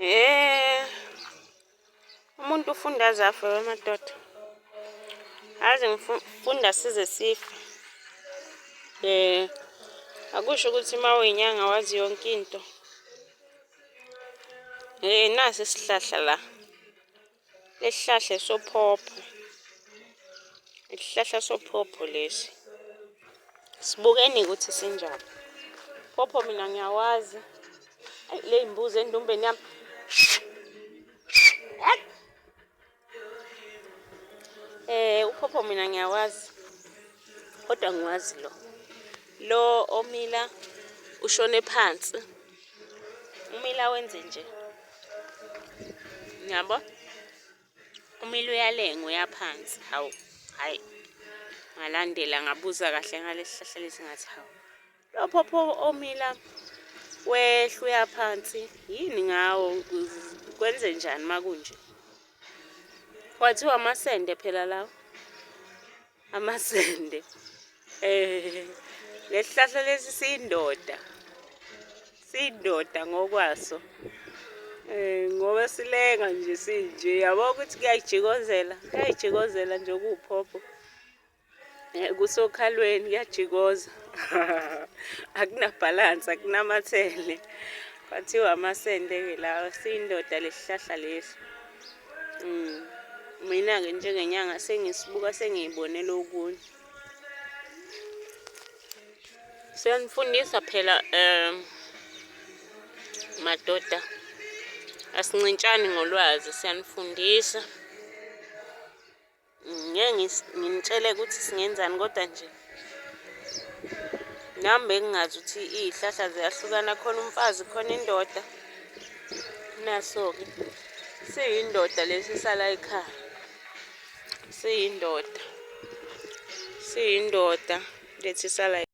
Eh umuntu ufunda aze afe wemadoda. Aze ngifunda size sife. Eh akusho ukuthi uma uyinyanga wazi yonke into. Eh nasi isihlahla la. Lesihlahla sophopho. Isihlahla sophopho lesi. Sibukeni ukuthi sinjani. Phopho mina ngiyawazi. Ayi le mbuzi endumbeni yami. Eh uphopho mina ngiyawazi. Kodwa ngiwazi lo. Lo omila ushone phansi. Umila wenze nje. Ngiyabo? Umila uyalenga uyaphansi. Hawu, hhayi. Ngalandela ngabuza kahle ngalesi sihlahla lesi ngathi hawu. Lo phopho omila wehla uyaphansi yini ngawo kwenze njani uma kunje? Kwathiwa amasende phela lawo. Amasende. Eh, lesihlahla lesi siyindoda. Siyindoda ngokwaso. Eh, ngoba silenga nje sinje yabo ukuthi kuyayijikozela, kuyayijikozela nje okuwuphopho. Eh, kusokhalweni kuyajikoza. Akunabhalansi, akunamathele. Kwathiwa amasende-ke lawa, siyindoda lesihlahla lesi. Mina-ke njengenyanga sengisibuka sengiyibonela okunye. Siyanifundisa phela madoda, asincintshani ngolwazi, siyanifundisa. Ngeke nginitshele ukuthi singenzani kodwa nje nami bengingazi ukuthi iy'hlahla ziyahlukana khona umfazi khona indoda. Naso-ke siyindoda lesi sala ekhaya, siyindoda, siyindoda lesi sala.